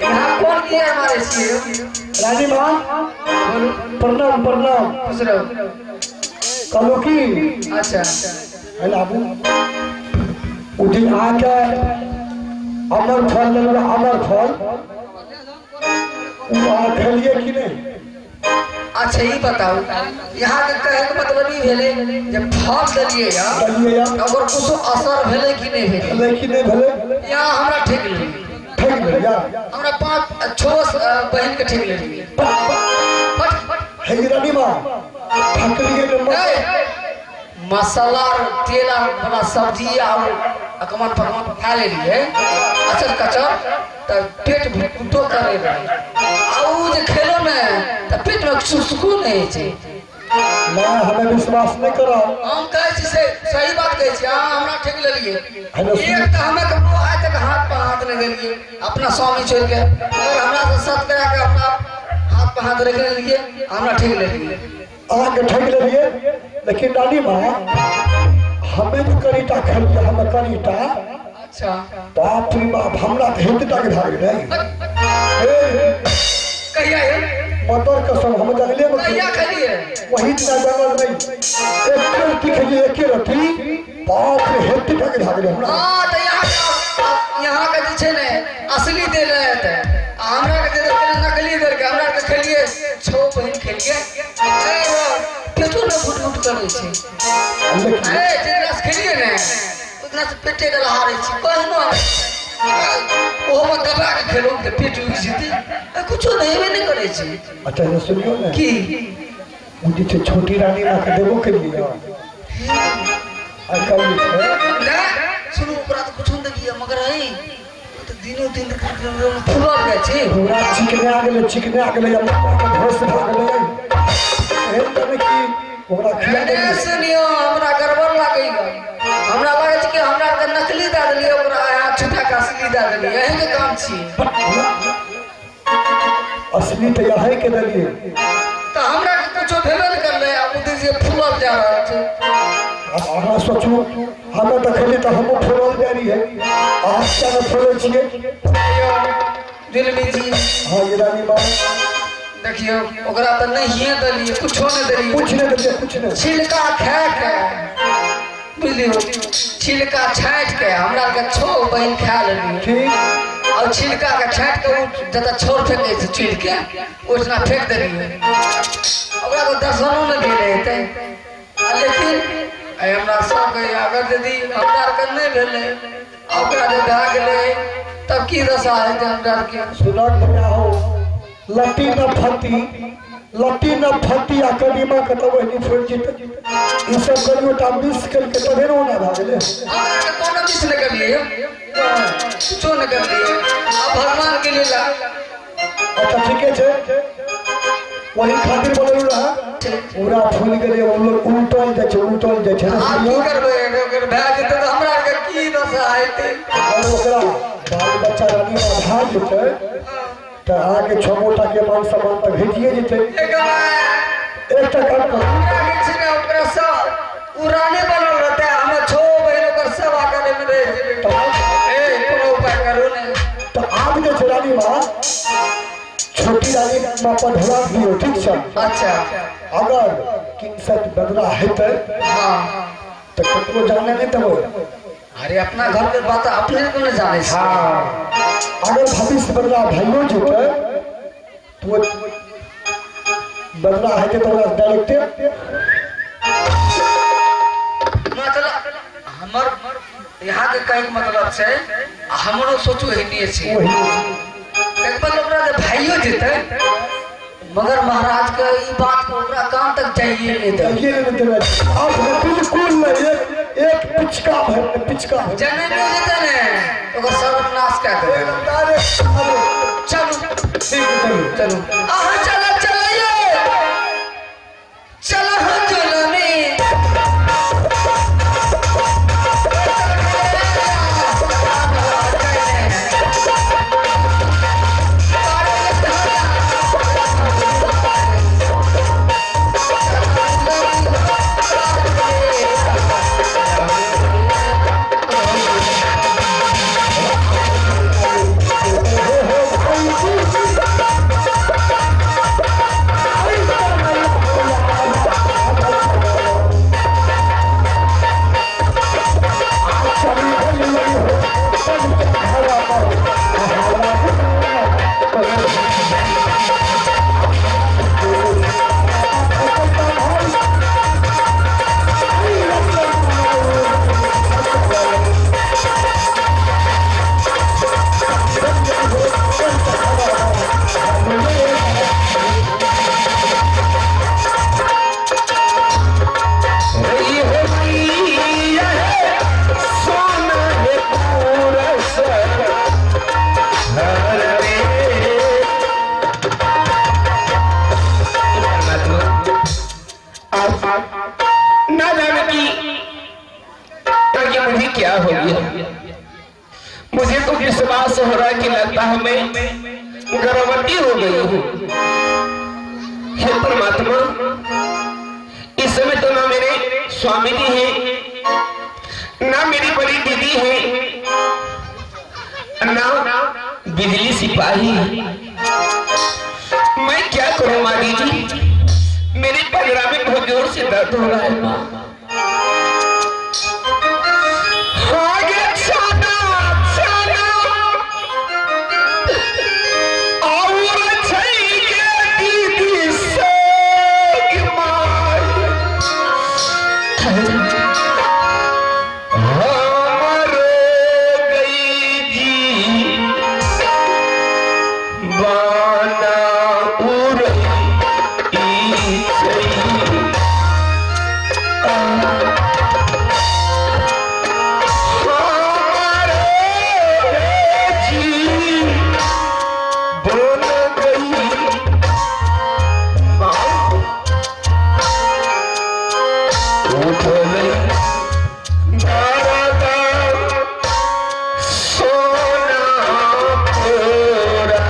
यहाँ कोन गियर मारै छियै? रानी माँ, प्रणाम प्रणाम। खुश रहू। कहलहुँ की, अच्छा। हेलो आबू। ओ दिन अहाँके अमर फल लेलहुँ, अमर फल ओ अहाँ खेलियै कि नहि? अच्छा, ई बताउ, यहाँ के कहे के मतलब ई भेलै जे फल देलियै या देलियै या। ओकर कुछो असर भेलै कि नहि भेलै? भेलै कि नहि भेलै? यहाँ हमरा ठेक लेलियै। ठकि लेलियै। हमरा पाँच छओ बहिन के ठेक लेलियै। हे रानी माँ, ठकलियै ने? ए, मसाला और तेल आर वाला सब्जी और अकमन पकमन खा लेलियै अचर कचर, तऽ पेट भुटो करे रहै। आ उ जे खेलो ने तऽ पेट में सुकून नहि होइ छै। ना, हमें विश्वास नहीं करब। हम कहै छी से सही बात कहै छी। अहाँ हमरा ठेक लेलियै। हेलो। एक तऽ हमे ककरो आइ तक हाथ पर हाथ नहि देलियै अपना स्वामी छोड़ि के, मगर हमरा से सत करा के अपना हाथ पर हाथ रखि लेलियै, हमरा ठेक लेलियै। अहाँके ठकि लेलियै, लेकिन रानी माँ, हमे जे कनिटा खेलियै, हमे कनिटा। अच्छा। बाप रे बाप, हमरा तऽ हेतै टाके भए गेलै। हे। कहिया हे? मटर कसम, हम जंगले में। कहिया खेलियै? वही दिना जंगल में एके रोटी खेलियै, एके रोटी। बाप रे, हेतै टाके भए गेलै हमरा। हाँ, तऽ यहाँ के जे छै ने असली देल रहतै आ हमरा के दे देलकै नकली देलकै। हमरा के खेलियै, छओ बहिन खेलियै, पेटो ने घुट घुट करै छै। लेकिन ए, जेकरा से खेलियै ने ओकरा से पेटे के लहारै छै। कहनो ओहोमे दबा के खेलौ तऽ पेट उगि जेतै। कुछो नहि हेबे नहि करै छै। अच्छा, जे सुनियौ ने। की? ओ जे छै छोटी रानी माँ के देबो केलियै आइ काल्हि जे छै। नहि, सुनू, ओकरा तऽ कुछो नहि देलियै, मगर है तऽ दिनो दिन फूलल जाइ छै। पूरा चिकना गेलै, चिकना गेलै, आ के भोस भए गेलै। एहन तऽ नहि कि ओकरा खिया नहि देलियै। सुनियौ, हमरा गड़बड़ लागैया। हमरा लागै छै कि हमरा के नकली दए देलियै ओकरा, यहाँ छुपा के असली दए देलियै। अहींके काम छियै। असली तऽ यही के देलियै। तऽ हमरा के कुछो भेबे नहि करलै आ बुद्धि जे फूलल जा रहल छै। आब अहाँ सोचू, हमे देखलियै तऽ हमहूँ फूलल जाइ रहियै, अहाँ किया नहि फूलै छियै? यौ जुलमी जी। हाँ ये रानी माँ। देखियौ, ओकरा तऽ नहिए देलियै, कुछो नहि देलियै। कुछ नहि देलियै, कुछ नहि। छिलका खाए के, बुझलियौ, छिलका छाँटि के हमरा आरके छओ बहिन खा लेलियै। ठीक। और छिलका के छाँटि के ओ जतऽ छौर फेकै छै चुनि के, ओहिठिना फेक देलियै। ओकरा तऽ दर्शनो नहि भेल हेतै। आ लेकिन आइ हमरा शौक होइए, अगर यदि हमरा आरके नहि भेलै आ ओकरा जे भए गेलै तब की दशा हेतै हमरा आरके? सुनक भैया हो, लट्टी न फती, लट्टी न फती आ कदीमा के तऽ वही फूटि जेतै। ई सब कनियोटा मिस केलकै तबे ने ओना भए गेलै। हमरा आरके कोनो मिस नहि करलियै, कुछो नहि करलियै। आ भगवान के लीला। अच्छा, ठीके छै, वही खातिर बोललू रहा। पूरा फूल गेलै, ओ लोग उल्टल जाइ छै, उल्टल जाइ छै ने। आब की सुनियौ। करबै? अगर भए जेतै तऽ हमरा आरके की दशा हेतै? अगर ओकरा बाल बच्चा रानी माँ भए जेतै तऽ अहाँके छओ गोटा के मान सम्मान तऽ भेटिए जेतै। एकटा काम करू। हमरा जे छै ने ओकरा सब ओ रानी बनल रहतै, हमर छओ बहिन ओकर सेवा करे में रहि जेबै। ए, कोनो उपाय करू। छोटी रानी माँ पर ढोला दियो, ठीक छै? अच्छा। अगर किनसे बदला हेतै हाँ तऽ ककरो जाने नहि देबै। अरे अपना घर के बात अपने को नहीं जाने छै। हाँ, अगर भविष्य बदला भइयो जेतै तो बदला हेतै तऽ ओकरा डायरेक्टे मतलब हमर यहाँ के कहीं मतलब छै आ हमरो सोचू हिंदी छै। वही। एक बार ओकरा जे भाइयो जेतै मगर महाराज के ई बात के ओकरा कान तक जाइए नहीं देबै। ये नहीं देबै आप, बिल्कुल नहीं। एक एक पिचका भर, पिचका भर जने नहीं जेतै ने ओकर सर्वनाश कए देबै। अरे अरे। चलू। ठीक है, चलू। चलू, अहाँ चल चलिए, चल हाँ चल में। ना जाने की करके मुझे क्या हो गया। मुझे तो विश्वास हो रहा है कि लगता है मैं गर्भवती हो गई हूँ। हे परमात्मा, इस समय तो ना मेरे स्वामी जी हैं, ना मेरी बड़ी दीदी है, ना बिजली सिपाही है। मैं क्या करूं माली जी? मेरे पंजरा में बहुत जोर से दर्द हो रहा है माँ। आगे छाना छाना और छैके दीदी संग माय। हमर गई जी बाना उड़ई छै। हमारे जी बोल गई माँ उठल दर्द सोना पूरा।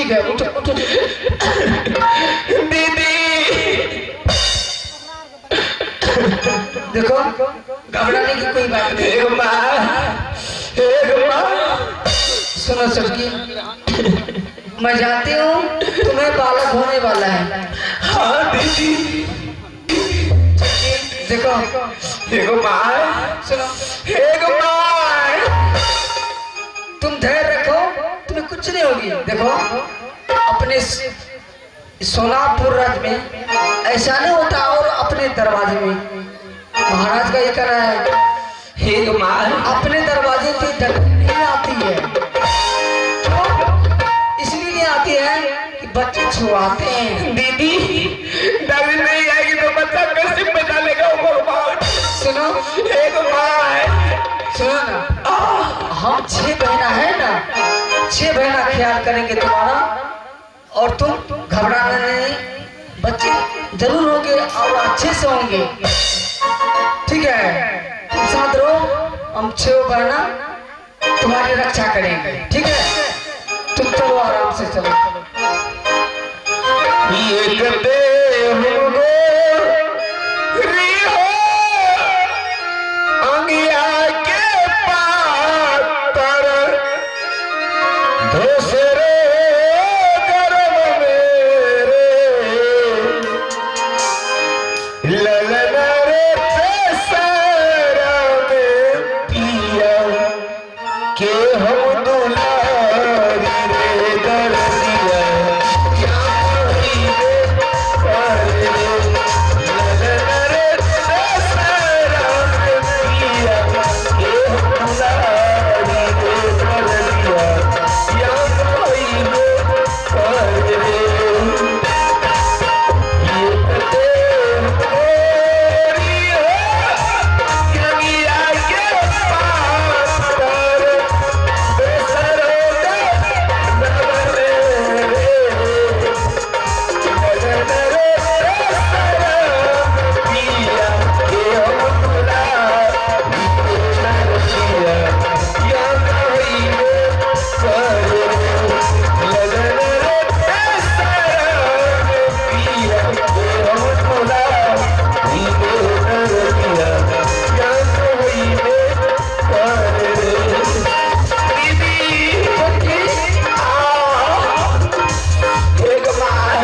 ठीक है, उठो उठो। दीदी देखो, घबराने की कोई बात नहीं। एक माँ, एक माँ। सुनो चुटकी, मैं जानती हूँ तुम्हें बालक होने वाला है। हाँ दीदी। देखो, एक माँ, सुनो, एक माँ, तुम धैर्य रखो, तुम्हें कुछ नहीं होगी। देखो, अपने सोनापुर राज्य में ऐसा नहीं होता, और अपने दरवाजे में महाराज का ये कहना है, एक माँ, अपने दरवाजे पे डर नहीं आती है। क्यों? इसलिए नहीं आती है कि बच्चे छुआते हैं। दीदी, डर नहीं आएगी तो बच्चा कैसे बचा लेगा भगवान? सुनो, एक माँ, सुनो ना, हम 6 बहना है ना, 6 बहना ख्याल करेंगे तुम्हारा, और तुम घबराना नहीं, बच्चे जरूर होंगे और अच्छे से होंगे। ठीक है, तुम साथ रहो, हम 6 बहना तुम्हारी रक्षा करेंगे। ठीक है, तुम चलो, आराम से चलो। एक देह गोरी हो अंगिया के पातर, दूसरे गर्भ मेरे ललन रे तेसरा में पिया के हम दुलारी रे दरदिया क्या रे पर रे ललन रे तेसरा में पिया के हम दुलारी रे दरदिया क्या रे पर रे ये गोरी हो अंगिया के पातर, बेसर रे ललन रे तेसरा पिया के हम दुलारी दरदिया या कहिए पर ललन रे तेसरा पिया के हम दुलारी दरदिया या कहिए पर। दीदी, एक बार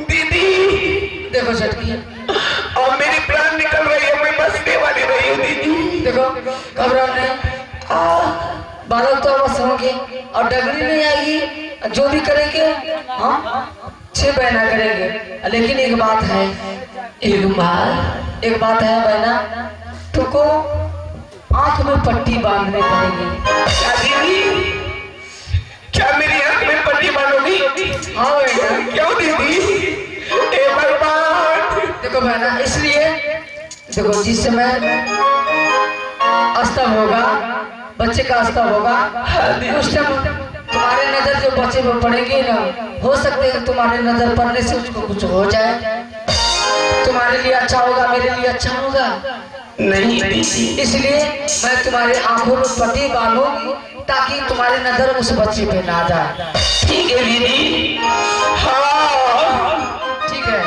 दीदी। देखो चटकी, अब मेरी प्राण निकल रही है, मैं बचने वाली नहीं हूँ दीदी। देखो, घबराओ नहीं, बालक तो अवश्य होंगे और डगरी नहीं आएगी। जो भी करेंगे हम 6 बहना करेंगे। लेकिन एक बात है, एक बार, एक बात है बहना, तुमको आंख में पट्टी बांधने पड़ेगी। क्या दीदी, क्या मेरी आंख में पट्टी बांधोगी? हाँ बहना। क्यों दीदी? ए भगवान। देखो बहना, इसलिए देखो, जिस समय अस्तव होगा, बच्चे का अस्तव होगा, उस टाइम तुम्हारे नजर जो बच्चे पे पड़ेगी ना, हो सकते है तुम्हारे नजर पड़ने से उसको कुछ हो जाए। तुम्हारे लिए अच्छा होगा, मेरे लिए अच्छा होगा नहीं दीदी। इसलिए मैं तुम्हारे आंखों में पट्टी बांधूंगी ताकि तुम्हारी नजर उस बच्चे पे ना जाए। ठीक है दीदी, हाँ। ठीक है।